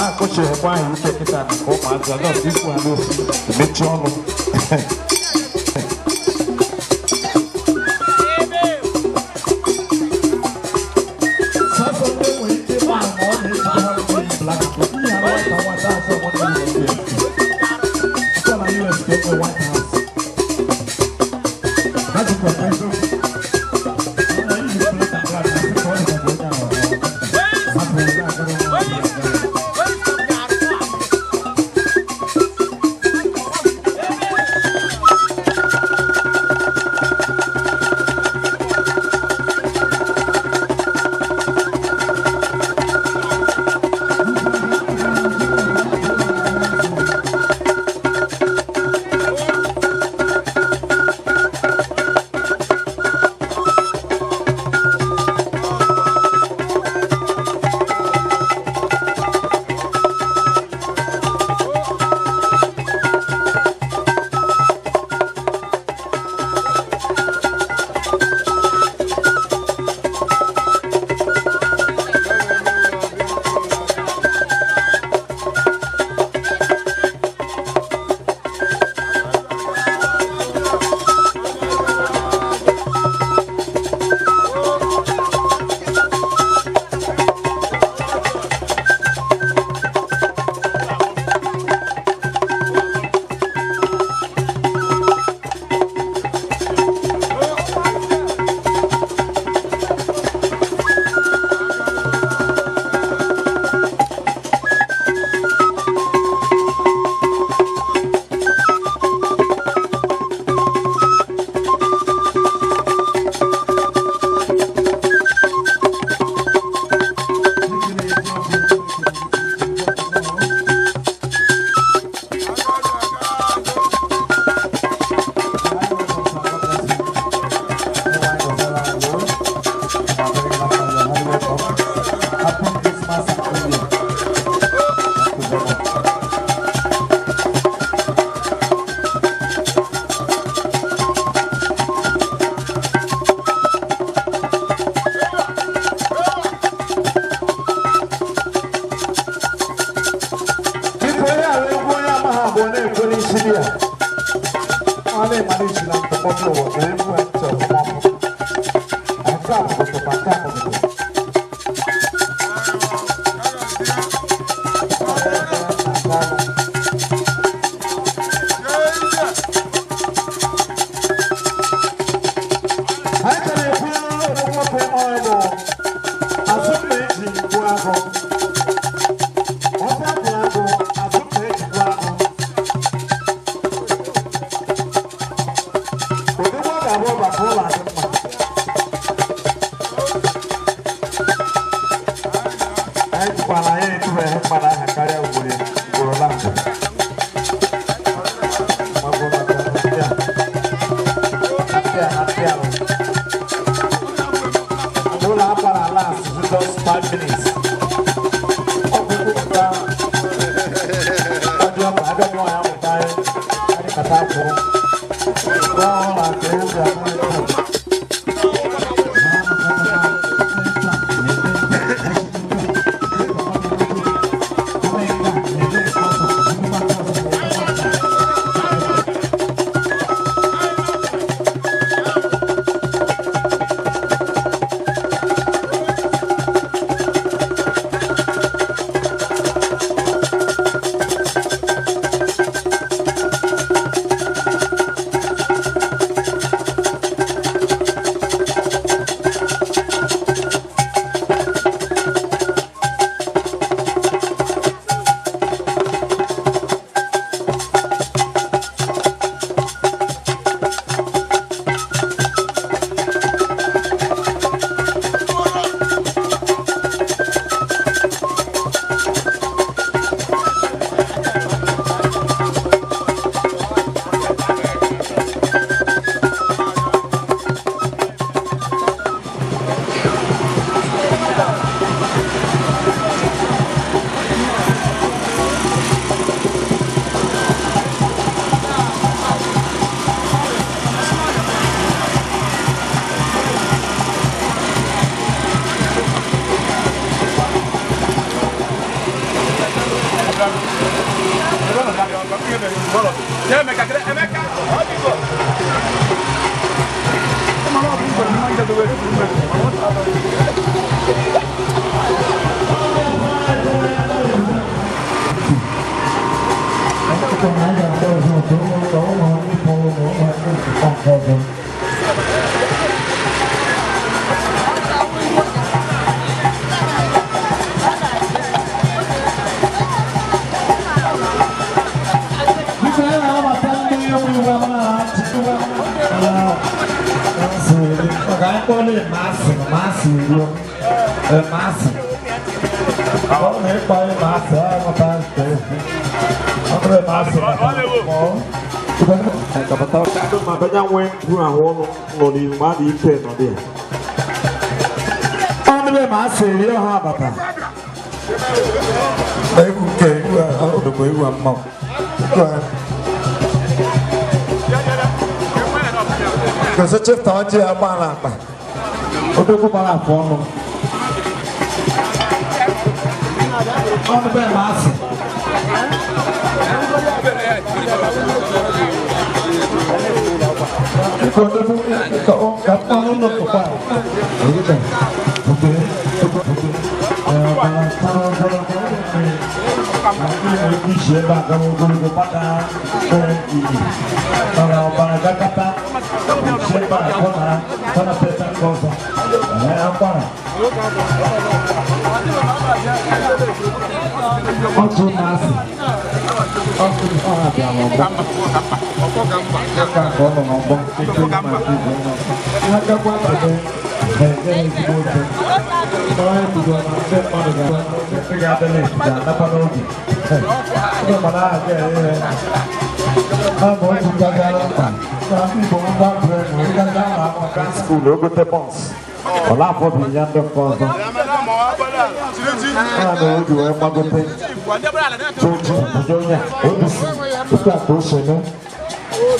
Akụchighịkwa ahụ ike kịta maka ụmụazị ọjọọ ikwu ha n'ofu emechi ọnụ. Sọsọ ndị nwere ike ịma ma ọ na-ejide ha nwere black ihe ara nwata nwata asọ nwanne ya nwoke. Sọ na US ka enwe White House. Ha jikwa eziokwu. Ọ na-eyi black and black asị ka ọ dị ka onye ahụ hapụ ya agara onwe ya agara. Happy Christmas and New Year. Thank you very much. Biko onye ahụ egwu onye amaghị abụọ na-ekwe n'isi di ya. Ọ na-emara isi na ntụkpọtụ ụwa ka egwu a ntị ọfụma ọfụma. Nke a bụgote ma nke a bụgote. Anyị ka na-ekwu odogwu nwoke ọrụ bụ azụmma eji gbuo agụ. Ọfịa dị agụ, azụmma eji gbuo agụ. Odogwu ọ ga-abụ maka ụlọ adị mma. Anyị jikwara anyị etubeghị mmadụ aha karịa ugboro ugboro na mbụ. Magụ maka ndị a. Ndị a na ndị a. Ụlọ akwara ala asụsụ just 5 minutes. Ọ bụ nkwupụta ọjọọ ma agadi nwaanyị amụta anyị anyị kata akwụrụ. Gwa ụlọ aka ezi ahụ ego.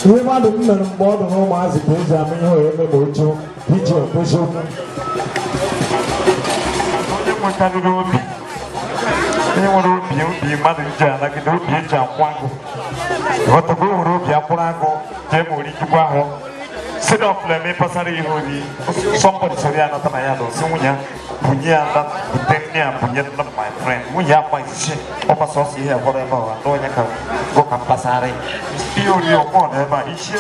Ihe mmadụ m mere mgbe ọ dị n'ụmụazị ka eji ama ihe eme ma otu iji ekwesị okwu. Onye nwekarịrị obi, onye nwere obi obi mmadụ ji anagide obi eji akwụ agụ. Ghọtago nwere obi akwụrụ agụ jee ma orikikwa ahụ. Si na ọfụla eme pasara ihe ori, somebody soro ya nata na ya na osi nwunye ya bunye ya na bute nne ya bunye nna my friend. Nwunye ya akwa isi ọkwa sọsọ ihe fọrọ ebe ahụ na onye ka gụ ka mpasara ihe ori ọkpọ na ebe a isi.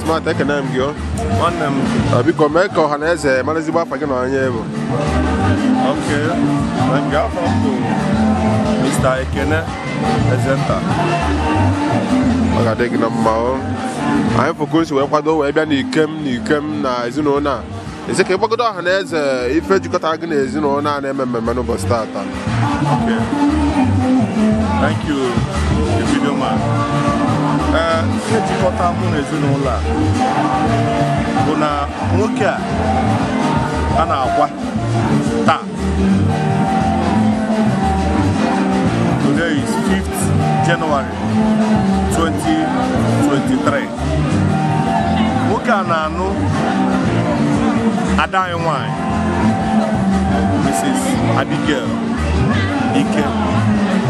Smart, ekene m gị o. Nwanne m. Biko mee ka ọha na eze mara ezigbo afa gị na onye bụ. Okay. Nke afọ m bụ Mr. Ekene Ezenta. Ọ ga-adị gị na mma o. Anyị fụ si wee kwado wee bịa n'ikem n'ikem na ezinụlọ a. Eze ka ịgbagodo ọha na eze ife jikọtara gị na ezinụlọ a na-eme mmemme n'ụbọchị taata. Okay. Thank you, the video man. Ee, ihe jikọta mụ na ezinụlọ a bụ na nwoke a a na-akwa taa. Today is 5th January 2023. Nwoke a na-anụ ada anyị nwanyị, Mrs. Abigail Ike.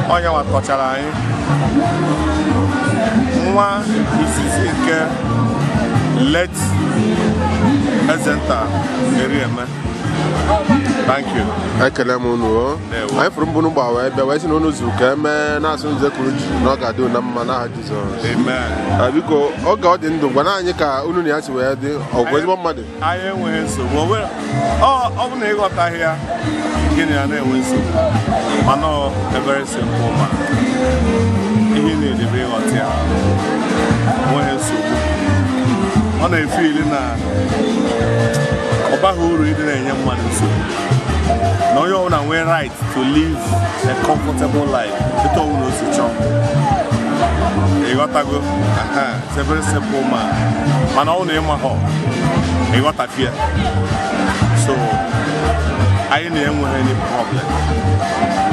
Onye nwa tọchara anyị nwa izizi nke late Ezenta Erieme. Thank you. Ekele m unu o. Ndewo. Anyị fụrụ mbụ gba wee bịa wee sị na unu zuru ka emee na-asụ nze kwuru ji na ọ ga-adị unu na mma n'aha Jizọs. Amen. Biko oge ọ dị ndụ gwana anyị ka unu na ya si wee dị, ọ bụ ezigbo mmadụ? Anyị enweghị nsogbu. Ọ bụ na ịghọtaghị ya, gịnị ya na-enwe nsogbu, mana ọ a very simple man. Ihe ị na-edebe ịghọta ya, enweghị nsogbu. Ọ na-efili na ọ baghị uru ịdị na-enye mmadụ nsogbu, na onye ọbụla nwee right to live a comfortable life etu ọbụla o si chọọ. Ịghọtago? Aha, it's a very simple man, mana ọ na ịmahọ ịghọtafie. So anyị na-enweghị any problem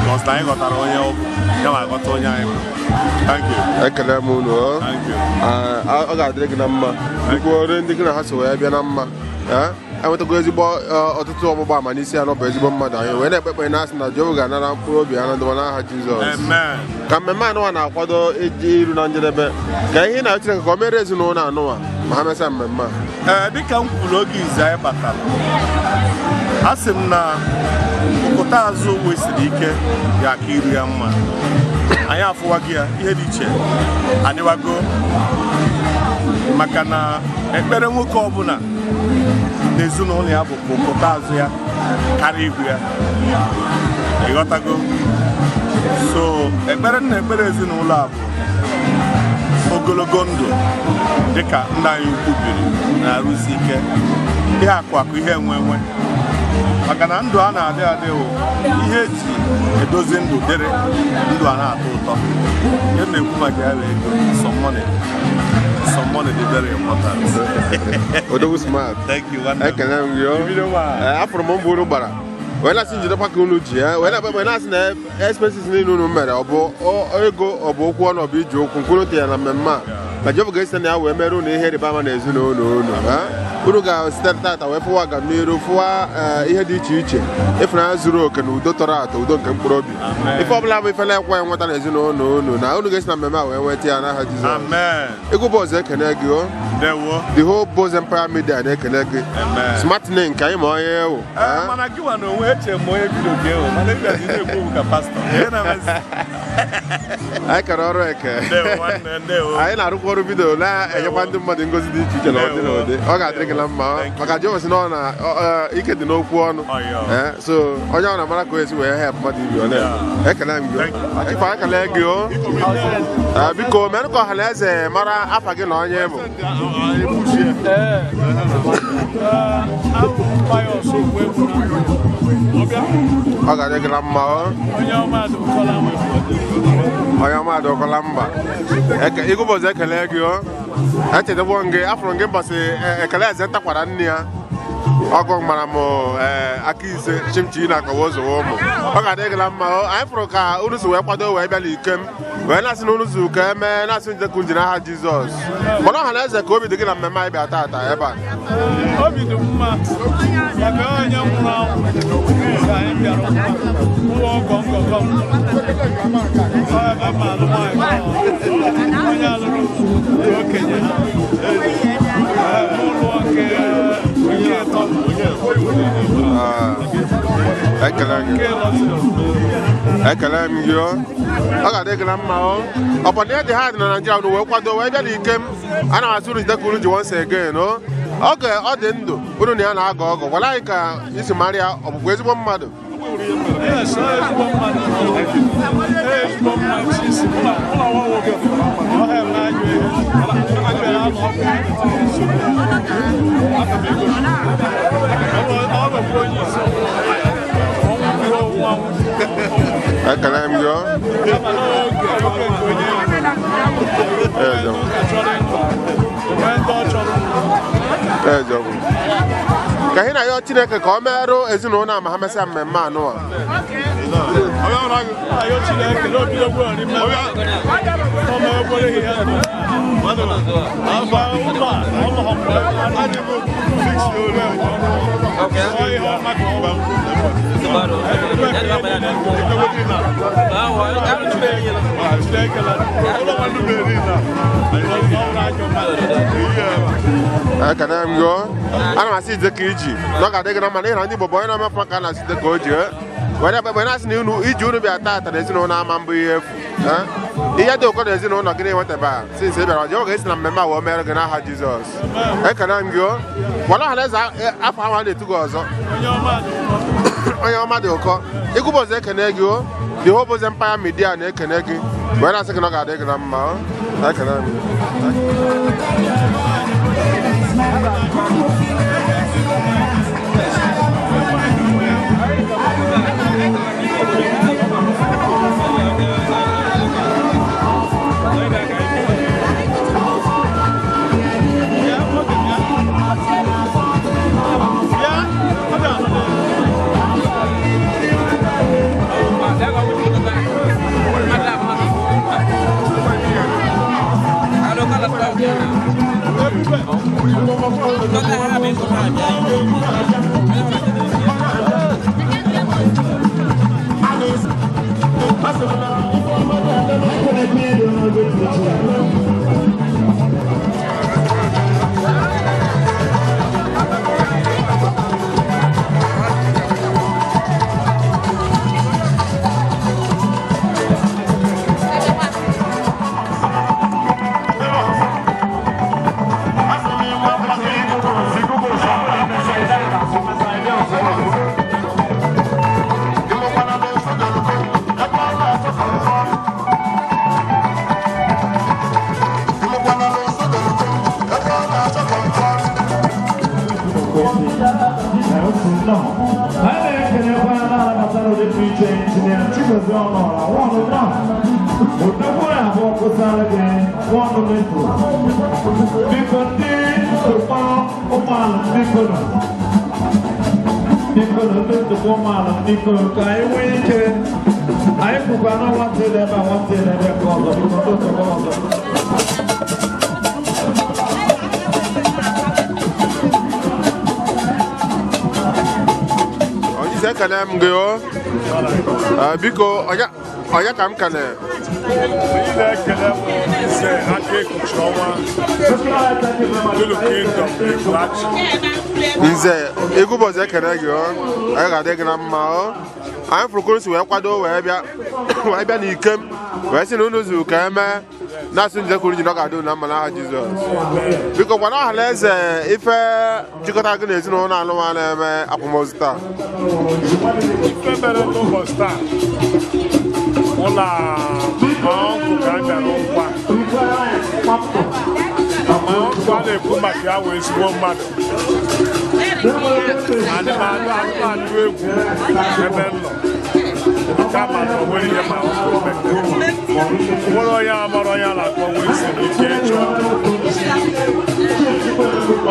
because na anyị ghọtara onye ọ bụ, ya ma aghọta onye anyị bụ. Thank you. Ekele m unu o. Thank you. Ọ ga-adịrị gị na mma. Biko ọrụ ndị gị na ha so wee bịa na mma. Enwetago ezigbo ọtụtụ ọgbụgba ama n'isi ya na ọ bụ ezigbo mmadụ. Anyị wee na-ekpe ekpere na-asị na Jehova ga-anara mkpụrụ obi ya na ndụma n'aha Jizọs. Amen. Ka mmemme anụwa na-akwado iji iru na njedebe, ka ihe na Chineke ka o mere ezinụlọ anụwa ma ha mesịa mmemme a. Ee, dịka m kwuru oge izu anyị batara, a sị m na ụkụta azụ wesiri ike ya aka iru ya mma. Anyị afụwago ya, ihe dị iche adịwago, maka na ekpere nwoke ọbụla n'ezinụlọ ya bụ ka ụkụta azụ ya karịa ihu ya. Ịghọtago? So ekpere nna ekpere ezinụlọ a bụ ogologo ndụ dịka nna anyị ukwu biri na-arụsi ike, ihe akụ akụ, ihe enwe enwe, maka na ndụ a na-adị adị wụ ihe eji edozi ndụ, dịrị ndụ a na-atọ ụtọ. Ihe m na-ekwu maka ya bụ ego. Some money, some money dị very important. Odogwu Smart. Thank you, nwanne m. Ekele m gị o. Ibido nwa. Ee, afụrụ m mbọ unu gbara wee na-asị njidekwa ka unu ji ya wee na-ekpe ekpere na-asị na expenses niile unu mere, ọ bụ ego, ọ bụ okwu ọnụ, ọ bụ iji okwu nke unu tinyere na mmemme a, na Jehova ga-esite na ya wee mere unu ihe ịrịba ama na ezinụlọ unu. Ha? Unu ga-esite tata wee fụwa agamniru, fụwa ihe dị iche iche, ịfụnanya zuru oke na udo tọrọ atọ, udo nke mkpụrụ obi. Amen. Ife ọbụla bụ ife na-ekwe nweta na ezinụlọ unu, na unu ga-esi na mmemme a wee nweta ya n'aha Jizọs. Amen. Egwu bụ ọzọ, ekene gị o. Ndewo. The whole Boz Empire Media na-ekele gị. Amen. Smart name nke anyị ma onye ewu. Ee, mana gị nwa na onwe eche m onye bido gị ewu mana ịbịazi na-ekwu okwu ka pastọ. Ihe na-emezi. Anyị kara ọrụ eke. Ndewo nwanne, ndewo. Anyị na-arụkwa ọrụ vidio na-enyekwa ndị mmadụ ngozi dị iche iche na ụdị na ụdị. Ọ ga-adịrị gị na mma Thank you. maka Jehova sị na ọ na ike dị n'okwu ọnụ. Ọyọ. So onye ọ na-amara ka o esi wee help mmadụ ibi ọ na-eme. Ekele m gị. Thank you. Chief, anyị ekele gị o. Biko merụ ka ọha na eze mara afa gị na onye bụ. Ọ ga-adị gị na mma o. Onye ọma dị ụkọla mba. Igụbọzọ ekele gị o. Echedekwo m gị afụrụ m gị mbọsị ekele eze ntakwara nne ya. Ọgụ mara m aka ise chimchi na akọwa ụzọ ụmụ. Ọ ga-adị gị na mma o. Anyị fụrụ ka unu si wee kwado wee bịa n'ikem wee na-asị na unu zu ka emee na-asị njidekwu nji n'aha Jizọs. Mana ọha na eze ka obi dị gị na mmemme anyị bịa taata ebe a. Obi dị m mma maka onye nwụrụ anwụ ka anyị bịara ụwa ọgọ ngọgọ m. Ọ ebe m alụ nwaanyị onye alụrụ dị okenye ha. Ee, mụ lụọ nke nke ịtọ. Ekele gị. Nke lọsịrị. Ekele m gị o. Ọ ga-adị gị na mma o. Ọ bụ na ihe dị hard na Naịjirịa unu wee kwado wee bịa n'ikem. Ana m asị unu jide ka unu ji once again o. Oge ọ dị ndụ unu na ya na-agọ ọgọ gwara anyị ka isi mara ya ọ bụkwa ezigbo mmadụ. Yes, ọ ezigbo mmadụ. Ezigbo mmadụ isi mụ na nwa nwoke ọ ha eme ajọ ihe. A bịara alụ ọgụ nsogbu. Ọ bụkwa onye isi ọnwụ kwuru ọnwụ anwụ. Ekele m gị o. Kama na oge oge nke onye Eziokwu. ụka chọrọ ịnụ, nwee ndị ọ chọrọ. Eziokwu. Ka anyị na-ayọ Chineke ka ọ merụ ezinụlọ a ma ha mesịa mmemme anụ a. Ayọ Chineke na obido gwara n'ime ọ ma egbere ihe ndụ. Mgbe ụlọ a, ụlọ ọ ihe ọma ka ọ bụ. Chineke na ụlọ ajọ mmadụ. Ekele m gị o. Ana m asị ije ka iji na ọ ga-adị gị na mma n'ihi na ndị Igbo bụ onye na-emefu maka a na-asị ije ka o ji were na-asị na unu iji unu bịa taata na ezinụlọ ama mbụ ihe efu. Ihe dị ụkọ na ezinụlọ gị na-enwetaba since ị bịara ọjọọ ga-esi na mmemme a wee mere gị n'aha Jizọs. Ekele m gị o. Gwara ọha na eze afọ ahụ a na-etu gị ọzọ. Onye ọma dị ụkọ. Onye ọma dị ụkọ. Igụbọzọ ekene gị o. The whole Boz Empire Media na-ekene gị wee na-asị gị na ọ ga-adị gị na mma o. Ekele m gị. Bịa, ọ bịa anụ. Anyị na-ekelekwa na-anabatara ụdị pụrụ iche injinia Chigozie Ọnụọra nwaọnụ na odogwu ya abụọ kwụsara gị nwaọnụ metro. Biko ndị ntụkpọ ụgbọala biko nọ. Biko nọ ndị ntụkpọ ụgbọala biko ka anyị nwee ike anyị kwukwa na nwata ebe a nwata ebe nke ọzọ biko ndị ntụkpọ ọzọ. Onye isi ekele m gị o. Biko onye Onye ka m kene? Anyị na-ekele bụ Nze Aka Ekpuchi Ọnwa Dulu Kingdom Ikwuachi. Nze Egwu ekene gị ọ. Anyị ga-adị gị na mma ọ. Anyị fụrụ ka si wee kwado wee bịa wee bịa n'ikem wee sị na unu zuru ka emee na-asị nje kwuru ji na ọ ga-adị unu na mma n'aha Jizọs. Biko gwana ọha na eze ife jikọtara gị na ezinụlọ alụma na-eme akwamozu taa. Ife mere n'ụbọchị taa mụ na ọnkụ ka a bịara nkwa. Ma ọnkụ a na-ekwu maka ya wee ezigbo mmadụ. Anụmanụ anụmanụ egwu ebe m nọ. Kama na o nwere ihe ma ọnkụ metere. Nwere onye amara onye a na-akpọ Wilson Ikechi.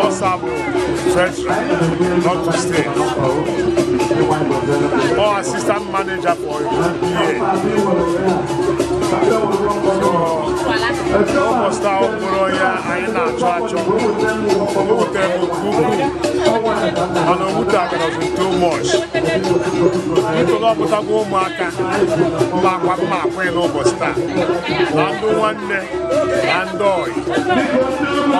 Ọsa bụ treasurer, not to state. Or assistant manager for UPA. So, ụbọchị taa ọ bụrụ onye anyị na-achọ achọ. O wutere m nke ukwuu. Mana o wutere too much. Ntụrụ ọpụtakwa ụmụaka mma akwa mma akwa n'ụbọchị taa. Na ndị nwanne na ndị ọyị.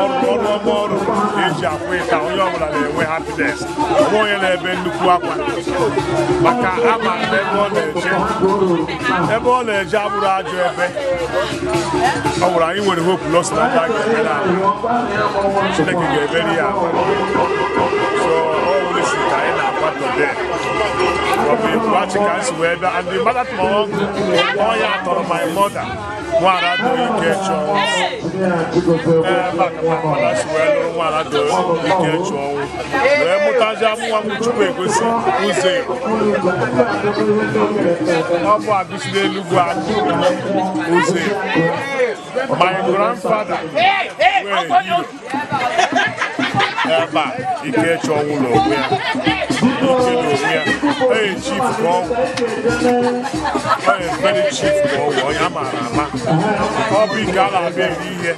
Ọrụ ọrụ ọma ọrụ ka eji akwụ ịta onye ọbụla na-enwe happiness. Onwe onye na-ebe nnukwu akwa. Maka ama m ebe ọ na-eje. Ebe ọ na-eje abụrụ ajọ ebe. Ọ bụrụ anyị nwere hope na ọ sị na ndị a ga-emere ala. Chineke ga-emeri ya ala. So ọ wụrụ si ka anyị na-akwa today. Ọ bụ Ikwuachi ka m si wee bịa and the mother to my uncle, ọ ya tọrọ my mother nwara dị ike chọọ ebe a ka my mother si wee lụrụ nwara dị ike chọọ ọnwụ wee mụtazi amụnwa m Chukwu egosi ụzọ Igbo. Ọ bụ abịsị n'Enugwu akụ ụzọ Igbo. My grandfather wee hero ebe a Ikechi ọnwụ n'onwe ya ike n'onwe ya onye chief ka ọ wụ, onye very chief ka ọ wụ, onye a maara ama ọ bụ ike a na-abịa eri ihe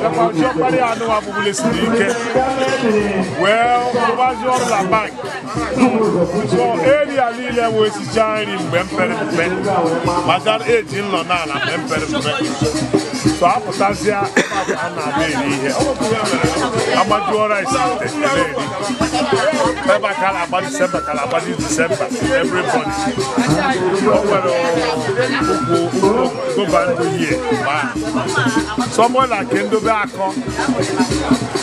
nakwa diọkpara ya anụwa bụbụla siri ike wee rụbazi ọrụ na bank. So area niile wee sichaa nri mgbe m pere mpe gbasara eji nọ n'ala mgbe m pere mpe so apụtazịa ebe a na-abịa eri ihe agbajuo rice ite na-eri ebe a ka a na-agba Disemba ka a na-agba Disemba everybody o nwere ukwu gova ndụ yie ma someone like Ndobe Akọ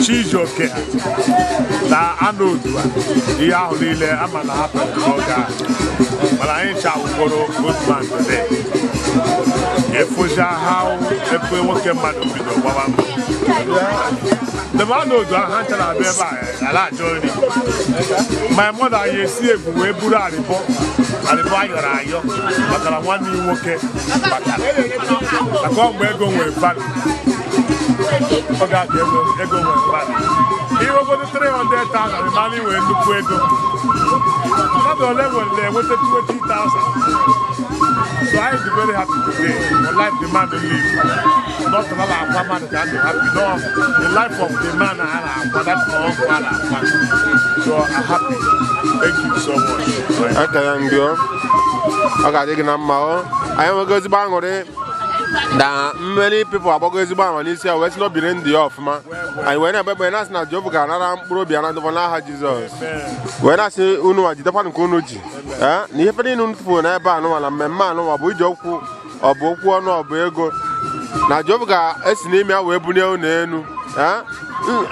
Chijioke na anụ odua ihe ahụ niile ama na hapụ n'oge ahụ mana anyị ncha wụkworo good man today efụja ha efe nwoke mmadụ bido gbawa mbọ the man odu ahụ ha ncha na-abịa ebe a ala ajọ nri. My mother ya esi egwu wee buru arịbọ arịbọ ayọrọ ayọ maka na nwanne ya nwoke batara maka ọ mgbe ego nwere value ọ ga-aka ego ego nwere value iwegodo 300,000 ịmara inwere nnukwu ego mmadụ ole nwere na-enweta 20,000. So I am very happy today for life the man live. Not na akwa man ka dị happy, no, the life of the man a na-akwa, that's my uncle a na-akwa. So I'm happy. Thank you so much. Ekele m gị ọ. Ọ ga-adị gị na mma ọ. Anyị enwego ezigbo aṅụrị na many people agbago ezigbo ama n'isi ya wee sị na o biri ndụ ya ọfụma. Anyị wee na-ekpe ekpere na-asị na Jehova ga-anara mkpụrụ obi ya na ndụbọ n'aha Jizọs. Wee na-asị unu nwa jidekwanụ nke unu ji ee na ihe niile unu tụfuru n'ebe anụnwa na mmemme anụnwa bụ ije okwu ọ bụ okwu ọnụ ọ bụ ego na Jehova ga-esi n'ime ya wee bulie unu elu ee.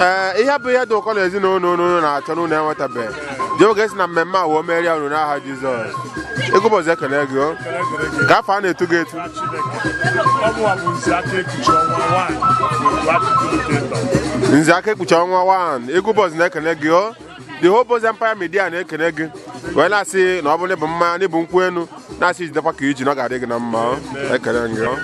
Ee, ihe bụ ihe dị ụkọ na ezinụlọ unu na-achọ na unu enwetabeghị, Jehova ga-esi na mmemme a wee merie unu n'aha Jizọs. Ego ụbọchị ekele gị o ka afọ a na-etu gị etu. Chineke ọ bụ Nze Aka Ekpuchi Ọnwa nwanyị Otu Kingdom. Nze Aka Ekpuchi Ọnwa 1 Egwu Bọz na-ekele gị o. The whole Boz Empire Media na-ekele gị wee na-asị na ọ bụrụ na ịbụ mmanya na ịbụ nkwụ enu na-asị jidekwa ka iji na ọ ga-adị gị na mma o. Ekele gị o.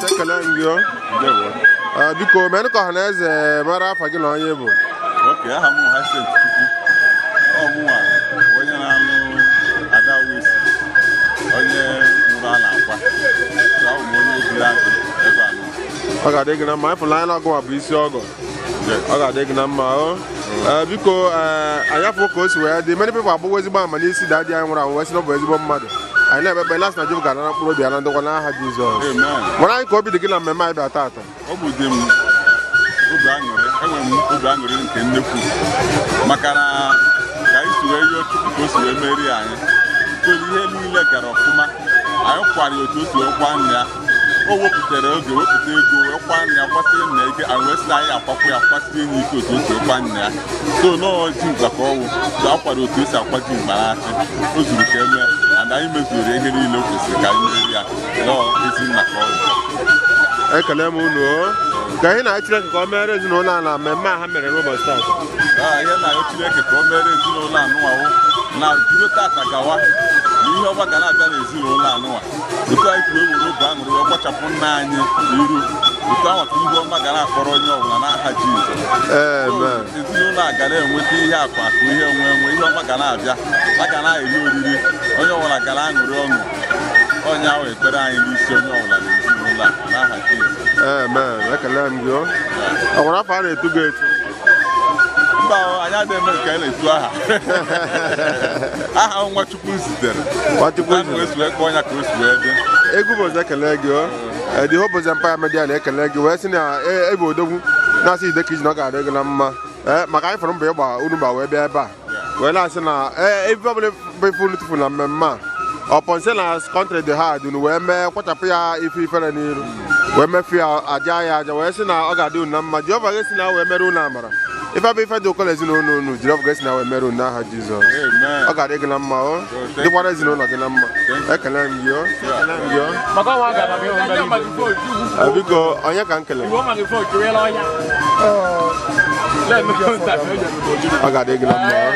Ekele m gị o. Biko mee ka ọha na eze mara afa gị na onye bụ. Okay, aha m Hyacinth Chukwu. Ọ mụnwa bụ onye na-anụ Ada Wesi, onye nwụrụ a na-akwa. So abụ m onye obere agụ ebe a nọ. Ọ ga-adị gị na mma, ịfụnanya anya ọgụ bụ isi ọgọ. Ọ ga-adị gị na mma o. Biko anyị afọ ka o si wee dị, many people agbụghị ezigbo ama n'isi daddy anyị nwụrụ anwụ wee sị na ọ bụ ezigbo mmadụ. Anyị na-ekpe ekpere na Jehova ga-anara mkpụrụ obi ya na ndokwa n'aha Jizọs. Amen. Gwara anyị ka obi dị gị na mmemme anyị bịa taata. Ọ bụ dị m obi aṅụrị, enwere m obi aṅụrị nke nnekwu maka na ka anyị si wee yọọ Chukwu ka o si wee merie anyị. So ihe niile gara ọfụma, anyị kwara ya otu o si wee kwa nna ya. O wepụtara oge, wepụta ego wee kwa nna ya, kwasie nna ya ike. Anyị wee sị na anyị akwakwa ya, kwasie ya ike otu o si wee kwa nna ya. So nọọ dimkpa ka ọ wụ. So a kwara otu esi akwa dimkpa n'achị, o zuru ka emee, and anyị mezuru ihe niile o kwesịrị ka anyị merie ya. Nọọ ezi nna ka ọ wụ. Ekele m unu o. Ka ihe na Chineke ka o mere ezinụlọ a na mmemme a ha mere n'ụbọchị taata. Ihe na-arịọ Chineke ka o mere ezinụlọ anụnwawo na bido tata gawa na ihe ọma ga na-abịa n'ezinụlọ anụnwa. Otu anyị kwuru ewere obi aṅụrị wee gbachapụ nna anyị iru, otu ahụ ka ihu ọma ga na-akpọrọ onye ọbụla n'aha Jizọs. Amen. Ezinụlọ a ga na-enweta ihe akụ akụ, ihe enwe enwe, ihe ọma ga na-abịa, a ga na-eri oriri, onye ọbụla ga na-aṅụrị ọṅụ. Onye ahụ ekpere anyị n'isi onye ọbụla n'ezinụlọ a n'aha Jizọs. Amen. Ekele m gị o. Ọ gwara afọ a na-etu gị etu. Mba, Mba, anyị adịghị eme nke anyị na-etu aha. Aha nwa Chukwu zitere. Nwachukwu Na o si wee kpọọ ya ka o si wee dị. Egwu bụ ekele gị o. The Hope Empire Media na-ekele gị wee sị na ebe odogwu na-asị ide ka iji na ọ ga-adị gị na mma. Maka anyị fọrọ mbọ ịgba unu gba wee bịa ebe a wee na-asị na ebe ọbụla bụ ife unu tufu na mmemme a ọpọnse na country dị hard, unu wee mee kwachapụ ya ife ifere n'iru wee mefu ya aja ya aja wee sị na ọ ga-adị unu na mma. Jehova ga-esi na wee mere unu amara. Ife bụ ife dị ụkọ na ezinụlọ unu, Jehova ga-esi na wee mere unu n'aha Jizọs. Amen. Ọ ga-adị gị na mma, o dịkwara ezinụlọ gị na mma. Ekele m gị o, ekele m gị o. Biko, onye ka m kele? Ọ ga-adị gị na mma o.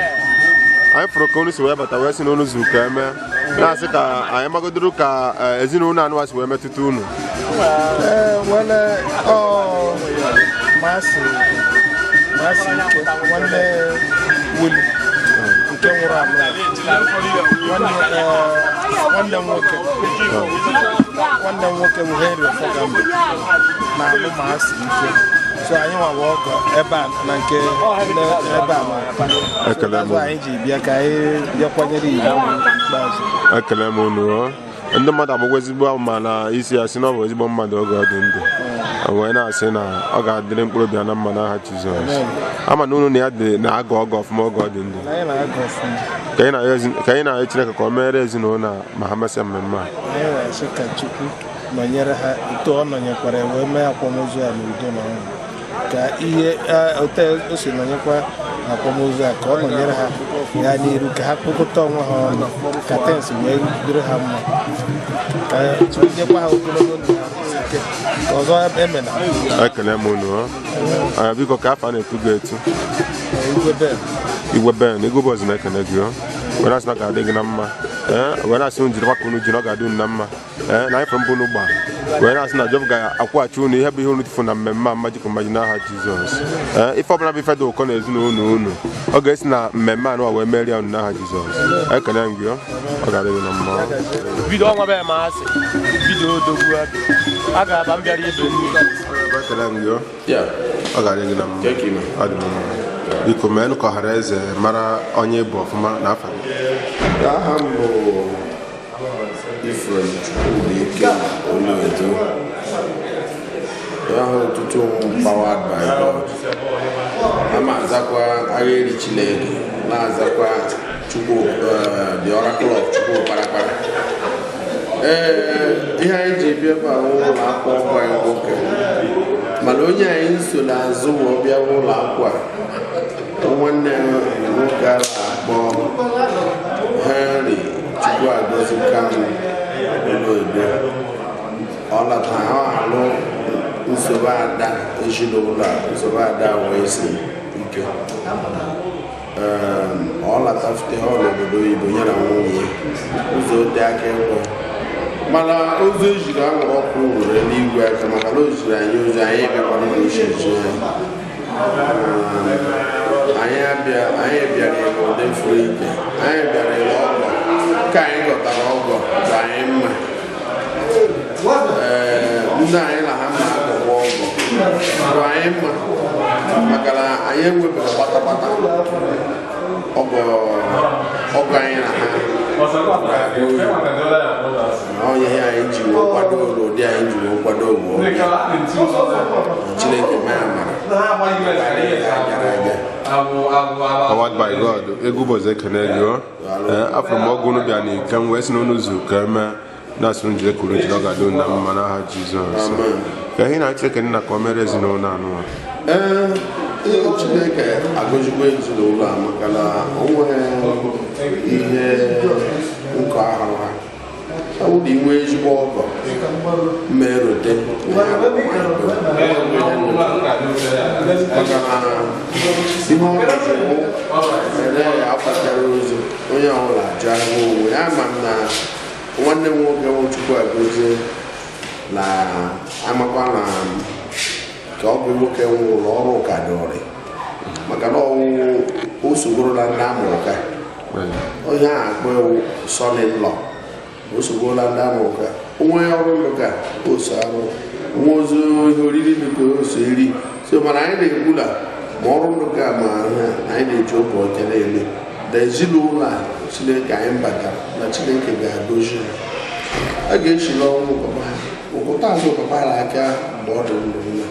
Anyị fụrụ ka unu si wee bata wee sị na unu zuru ka eme, na-asị ka anyị magodoro ka ezinụlọ anụwa si wee metụta unu. Ee, wele ọ masị masị ike nwanne Willie nke nwụrụ anwụ, nwanne m nwoke, nwanne m nwoke bụ Henry Ofogambe na-alụ masị ike, so anyị nwawa ọgọ ebe a na nke ebe a na Ekele m. azụ anyị ji bịa ka anyị bịa kwanyere iwu ikpeazụ. Ekele m unu o. Ndị mmadụ agbagwo ezigbo ma na isi ya sị na ọ bụ ezigbo mmadụ oge ọ dị ndụ, wee na-asị na ọ ga-adịrị mkpụrụ obi ya na mma n'aha Jizọs. Ama na unu na ya dị na-agọ ọgọ ọfụma oge ọ dị ndụ. Anyị na-agọ ọfụma. Ka anyị na-arịọ Chineke ka o meere ezinụlọ a ma ha mesịa mmemme a. Anyị na-asị ka Chukwu nọnyere ha etu ọ nọnyekwara wee mee akwamozu a n'udo na ọṅụ, ka ihe otu o si nọnyekwa akwamozu a ka ọ nọnyere ha gaa n'iru, ka ha kpokọta onwe ha ọnụ, ka tens wee dịrị ha mma, ka Chukwu nyekwa ha ogologo ndụ na ahụ ike, ka ọzọ emena. Ekele m unu o. Biko, ka afọ a na-etu gị etu? Igwe Ben. Igwe Ben, Igwe Bọz na-ekele gị o, were asị na ọ ga-adị gị na mma. Ee, were asị unu jirikwa ka unu jiri, ọ ga-adị unu na mma. Ee, na anyị fụrụ mbụ unu gba wee na-asị na Jehova ga-akwụghachi unu ihe bụ ihe unu tufu na mmemme a mmaji ka mmaji n'aha Jizọs. Ee, ife ọbụla bụ ife dị ụkọ na ezinụlọ unu, ọ ga-esi na mmemme anụ a wee merie unu n'aha Jizọs. Ekele m gị o, ọ ga-adị gị na mma. Bido ọnwa be ma asị bido odogwu abịa a ga-aba m bịara ibe mmiri. Ekele m gị o, ọ ga-adị gị na mma. Ọ dị m mma. Biko, meenụ ka ọhara eze mara onye bụ ọfụma na afa gị. Aha m bụ Ifrem Chukwubuike Oluedo. Aha ọtụtụ m Powered by God. A ma azakwa Agheri Chineke, na-azakwa Chukwu the Oracle of Chukwu Kparakpara. Ee, ihe anyị ji bịa ebe a wụ ụlọ akwụkwọ ọgọ anyị nwoke, mana onye anyị so n'azụ ma ọ bịa ụlọ akwụkwọ a, nwanne ya nwoke a na-akpọ Henry Chukwuagozi Kanu Oluedo. Ọ latara ọ alụ nsogbu ada ezinụlọ a, nsogbu ada wee si ike. Ọ latafute ọ n'obodo oyibo ya na nwunye ya ụzọ dị aka ekwe, mana ozu ejiri anwụrụ ọkụ were n'igwe aka, maka na o ziri anyị ozi, anyị bịakwara n'uche echi anyị abịa. Anyị bịara ịlụ ụdị furu ike, anyị bịara ịlụ ọgọ ka anyị gọtara ọgọ dị anyị mma. Ee, ndị anyị na ha ma agọkwa ọgọ bụ anyị mma, maka na anyị enwebeghị kpatakpata ọgọ ọgọ anyị na ha ga-abụ oyi. Onye ihe anyị ji wee kwado ụdị anyị ji wee kwado bụ Chineke mee amara gara aga. Powered by God, Egwu Bọz ekele gị o. Ee, afọ m ọgụ unu bịa n'ike m wee sị na unu zu ka eme, na-asị unu jide kuru jide, ọ ga-adị unu na mma n'aha Jizọs. Ka ihe na Chineke nna ka o mere ezinụlọ anụwa. Ee, ihe Chineke agọzigbo ezinụlọ a, maka na o nwere ihe nkọ ahụ ha ọ bụrụ na inwe ezigbo ọgọ mmerote na ya bụ maka na ihe ọ gọziri ere ya akwachara ozu onye ọbụla ajụ ahụ onwe ya. Ama m na nwanne m nwoke bụ Chukwu agozie na amakwa na ka ọ bụ nwoke nwụrụ ọrụ ka dịrị, maka na ọwụ o sogorola ndị amụrụ ka onye a akpọ ewu son in law, o sogorola ndị amụrụ ka onwe ọrụ ndụ ka o so arụ nwa ozu ihe oriri dịka o so eri so. Mana anyị na-ekwu na Ma ọrụ ndụ ga ma ha anyị na-eji obi ọcha na-eme na ezinụlọ a Chineke anyị batara na Chineke ga-agọzi ha. A ga-esi n'ọnwụ papa ha ụkụta azụ papa ha aka mgbe ọ dị ndụ nna,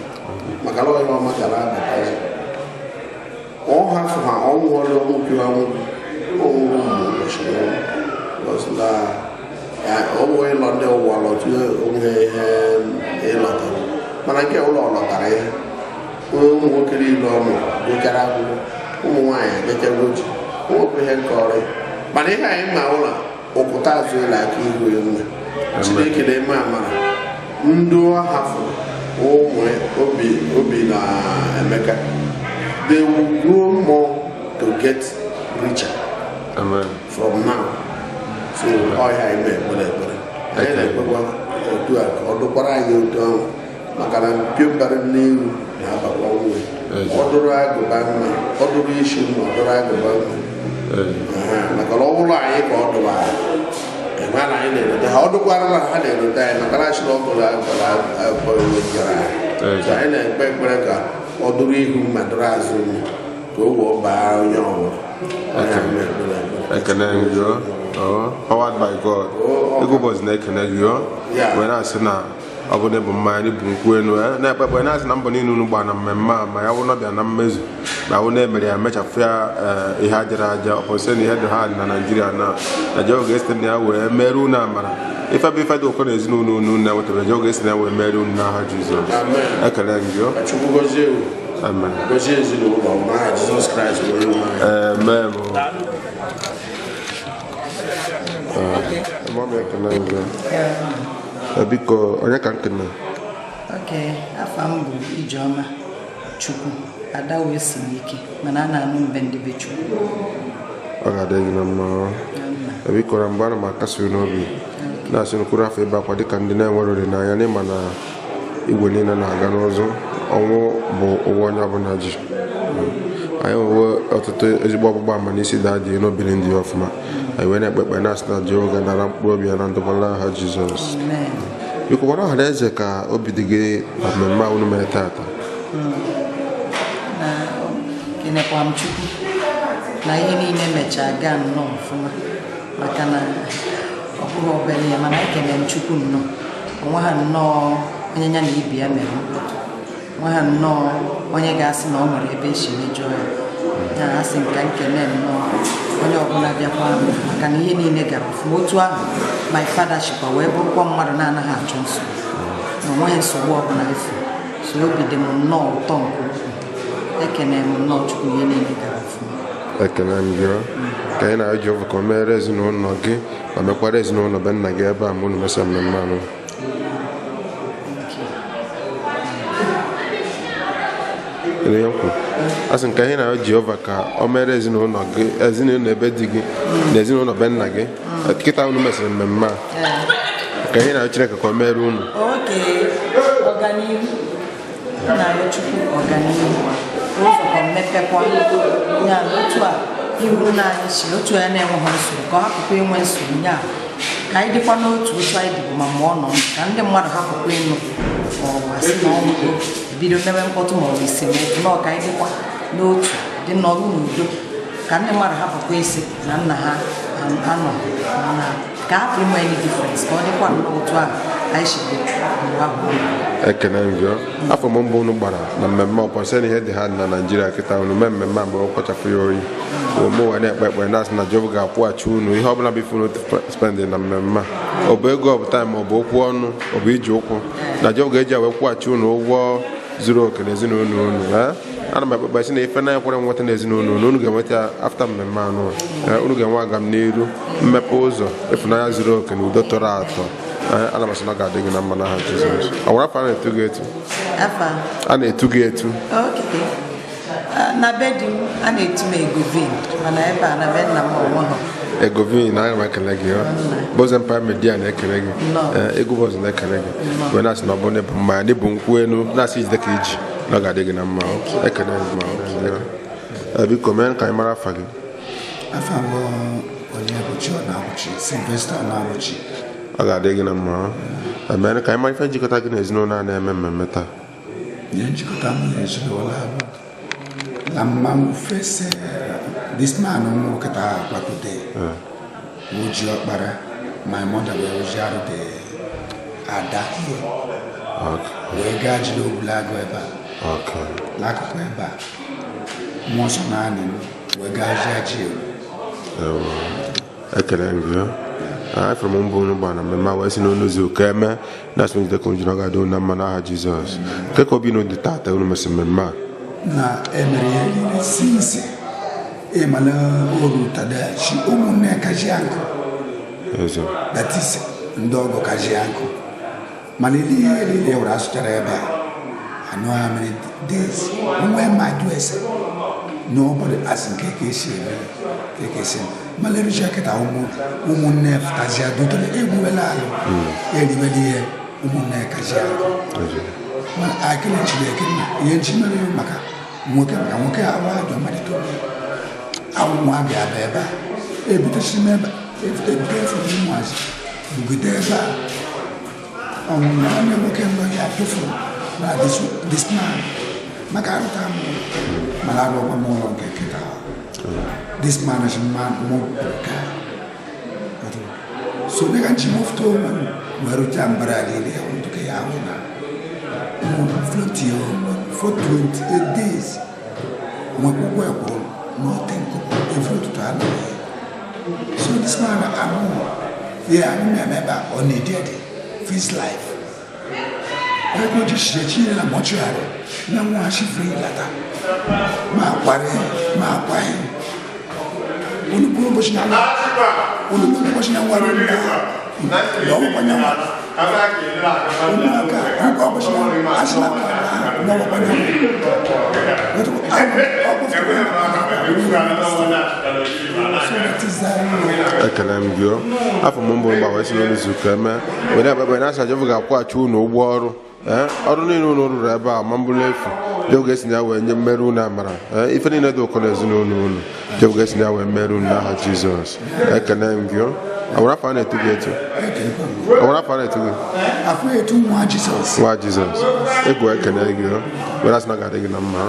maka na ọhịa ọma gara abatazi ọ hafụ ha. Ọnwụ ọrụ ọnwụ kiwa nwoke ọnwụ mgbe ụbọchị ọnwụ na ọnwụ ịlọ ndị ụwa lọtụ onwe ihe ịlọtara, mana nke ụlọ lọtara ihe ụmụ nwoke niile ọnụ gụchara akwụkwọ, ụmụ nwaanyị agachago ji nwekwa ihe nkọrị. Mana ihe anyị ma ụlọ ụkụta azụ ịla aka ihu ya nna Chineke na-eme amara ndị ọ hafụrụ ụmụ Obi, Obi na Emeka, they will grow more to get richer. Amen. From now. So ọhịa anyị ma ekpere ekpere anyị na-ekpekwa otu a ka ọ dụkwara anyị otu ahụ, maka na mpio bara n'elu na-abakwa nwe. Ọ dụrụ agụba mma, ọ dụrụ isi mma, ọ dụrụ agụba mma. Maka na ọ bụrụ anyị ka ọ dụbara ebe na anyị na-elote ha, ọ dụkwara na ha na-elote anyị, maka na achịrị ọ bụla gwara akpọ iwe jara anyị. So anyị na-ekpe ekpere ka ọ dụrụ ihu mma, dụrụ azụ mma, ka o wee baa onye ọbụla. Onye anyị na-ekpere ekpere. Ekene gị o. Oh, powered by God. Ego ụbọchị na-ekene gị o. Wee na-asị na ọ bụ na ịbụ mmanya na ịbụ nkwụ elu, na-ekpe ekpe na-asị na mbọ niile unu gbara na mmemme a, ma ya wụ nọbịa na mmezu, ma wụ na-emere ya mechapụ ya, ihe ajara aja ọpọsị na ihe dị ha dị na Naijiria na Jehova ga-esite na ya wee mere unu amara. Ife bụ ife dị ụkọ na ezinụlọ unu na-enwetara, Jehova ga-esi na ya wee mere unu n'aha Jizọs. Amen. Ekele gị o. Ka Chukwu gọzie unu. Amen. Gọzie ezinụlọ m n'aha Jizọs Kraịst bụ onye nwe anyị. Amen. Mama, ekele gị. Biko, onye ka nkene? Ok, afa m bụ Ijeọma Chukwu Ada, wee si n'ike mana a na-anụ mbe ndị be Chukwu. Ọ ga-adị gị na mma ọ. Na nna. Biko, na mgbe ana m akasi unu obi na-asị nkwuru afọ ịba akwa dịka ndị na-enwere olileanya n'ịma na igwe niile na-aga n'ụzọ ọnwụ bụ ụgwọ onye ọbụla ji. Anyị nwewe ọtụtụ ezigbo ọgbụgba ama n'isi daa dị n'obiri ndị ya ọfụma. Anyị wee na-ekpe ekpe na-asị na Jehova ga-nara mkpụrụ obi ya na ndụmọdụ aha Jizọs. Amen. Biko, gwara ọha na eze ka obi dị gị na mmemme a unu mere tata. Na kenekwa m Chukwu na ihe niile mechaa gaa nnọọ ọfụma, maka na ọ bụghị obere ya, mana ekene m Chukwu nnọọ onwe ha nnọọ onye ya na ibi ya mere mkpọtụ onwe ha nnọọ, onye ga-asị na ọ nwere ebe esi mejọọ ya, ya asị nka nkene nnọọ onye ọbụla bịakwa, maka na ihe niile gara ọfụma otu ahụ. My father chịkwa wee bụrụkwa mmadụ na-anaghị achọ nsogbu, na onweghị nsogbu ọbụla efu. So obi dị m nnọọ ụtọ nke ukwuu. Ekene m nnọọ Chukwu, ihe niile gara ọfụma. Ekele m gị ọ. Ka anyị na-arịọ Jehova ka o meere ezinụlọ gị ma mekwara ezinụlọ be nna gị ebe a ma unu mesịa mmemme anụ. Thank you. Kedu ihe m kwuru? A sị nke anyị na-arịọ Jehova ka o meere ezinụlọ gị, ezinụlọ ebe di gị na ezinụlọ be nna gị kịta unu mesịrị mmemme a, ka anyị na-arịọ Chineke ka o meere unu. Oke ọganihu na-arịọ Chukwu, ọganihu ụzọ ka mmepekwa ya na otu a ihu nna anyị si otu ya na-enweghị nsogbu, ka ọ hapụkwa inwe nsogbu ya, ka anyị dịkwa n'otu otu anyị dịbụ ma mụọ nọ ndụ, ka ndị mmadụ hapụkwa ịnụ ma ọ bụ asị na ọnwụgo, ebido mebe mkpọtụ ma ọ bụ esemokwu na ọ ka anyị dịkwa n'otu dị nọrụ n'udo, ka ndị mmadụ hapụkwa isi na nna ha anọ, mana ka hapụ inwe any difference, ka ọ dịkwa nnọọ otu ahụ anyị si dị mgbe ahụ. Ekene m gị ọ. Afọ m mbụ unu gbara na mmemme ọpọsị na ihe dị ha na Naijiria kịta unu mee mmemme a mgbe ọ kwachapụ ya oyi mụ wee na-ekpe ekpere na-asị na Jehova ga-akwụghachi unu ihe ọbụla bụ ife unu spend na mmemme a, ọ bụ ego, ọ bụ time, ọ bụ okwu ọnụ, ọ bụ iji ụkwụ, na Jehova ga-eji ya wee kwụghachi unu ụgwọ zuru oke na ezinụlọ unu. Ana m ekpe ekpere sị na ife na-ekwere nweta na ezinụlọ unu, unu ga-enweta ya after mmemme anụ a. Unu ga-enwe agam n'iru, mmepe ụzọ, ịfụnanya zuru oke na udo tọrọ atọ. Ana m asị na ọ ga-adị gị na mma n'aha Jizọs. Ọ nwere afọ a na-etu gị etu? Afa? A na-etu gị etu? Ok. Ah, na be di m a na-etu m Egovin, mana ebe a na be nna m onwe ha. Egovin, ana m ekele gị ọ. Boz Empire Media na-ekele gị. Nnọọ. Egwu Boz na-ekele gị wee na-asị na ọ bụrụ na ịbụ mmanya na ịbụ nkwụ elu na-asị jide ka iji na ọ ga-adị gị na mma ọ. Ekele gị ma ọ. Biko, mee ka anyị mara afa gị. Afa m bụ Onyebuchi Ọnabụchi, Sylvester Ọnabụchi. Ọ ga-adị gị na mma ọ. Mee ka anyị mara ife njikọta gị na ezinụlọ a na-eme mmemme taa. Ihe njikọta mụ na ezinụlọ a bụ La mma m fese this man nwụrụ kịta akwa today. Oji ọkpara my mother wee oji arụ the ada here. Wee gaa jide Ogulagụ ebe a. N'akụkụ ebe a. Mmụọ nsọ naanị m wee gaa jie ji ewu. Ekele m gị. Afọ m mbụ unu gbara na mmemme a wee sị na unu zu ka eme na-asị njide ka njiri ọ ga-adị unu na mma n'aha Jizọs. Nke ka obi unu dị tata unu mesị mmemme a? Na emere ihe niile since ịmana oru tadachi ụmụnne kaji akụ. Eze. That is ndị ọgọ kaji akụ. Mana ile ihe niile were asụchara ebe a. I know how many days. Nwe ma jụ ese. Nobody asị nke ka esi eme nke ka esi eme. Mana ericha kịta ụmụnne fụtazia dutere egwuwela alụ. Eriwela ihe ụmụnne kaji akụ. Mana akele Chineke nna ihe nchi mere maka nwoke maka nwoke ahụ ajọ mmalite obi. Awụ nwa ga-abịa ebe a. Ebutechiri m ebe a. Ebute efuru ụmụazị bugide ebe a. Ọnwụ na nwanne nwoke nọ ya tụfuru na this man maka arụta m mana arụọkwa m ụlọ nke nkịta. This man is man mụ ka so ne ka nchi mofto onwe m wee rụcha mbara niile ya ndụka ya ahụ na mụ float ya onwe for 28 days nwekwa ụgwọ ekwuru n'ote nkụkọ every ụtụtụ anọghị. So this man amụ ya anyị na-eme ebe a ọ na-edi edi his life. Ego ji shie chi na mortuary na nwa shifri lata ma kware ma kwae unu bụrụ ụbọchị na nwa unu bụrụ ụbọchị na nwa ruru na n'ọgwụkwa nyanwa ụmụaka ụka ụbọchị na asịla n'ọgwụkwa nyanwa. Ekele m gị. Afọ m mbụ mgba wee sị n'olu zu ka eme were akpekpe na acha Jehova ga-akwụghachi unu ụgwọ ọrụ. Ọrụ niile unu rụrụ ebe a ma mbụ n'efu. Jehova ga-esi na ya wee nye mmerụ unu amara. Ife niile dị ụkọ n'ezinụlọ unu. Jehova ga-esi na ya wee mmerụ unu n'aha Jizọs. Ekele m gị. Awara afọ a na-etu gị etu. Awara afọ a na-etu gị. Afọ etu nwa Jizọs. Nwa Jizọs. Egwu ekele gị. Were asị na ọ ga-adị gị na mma.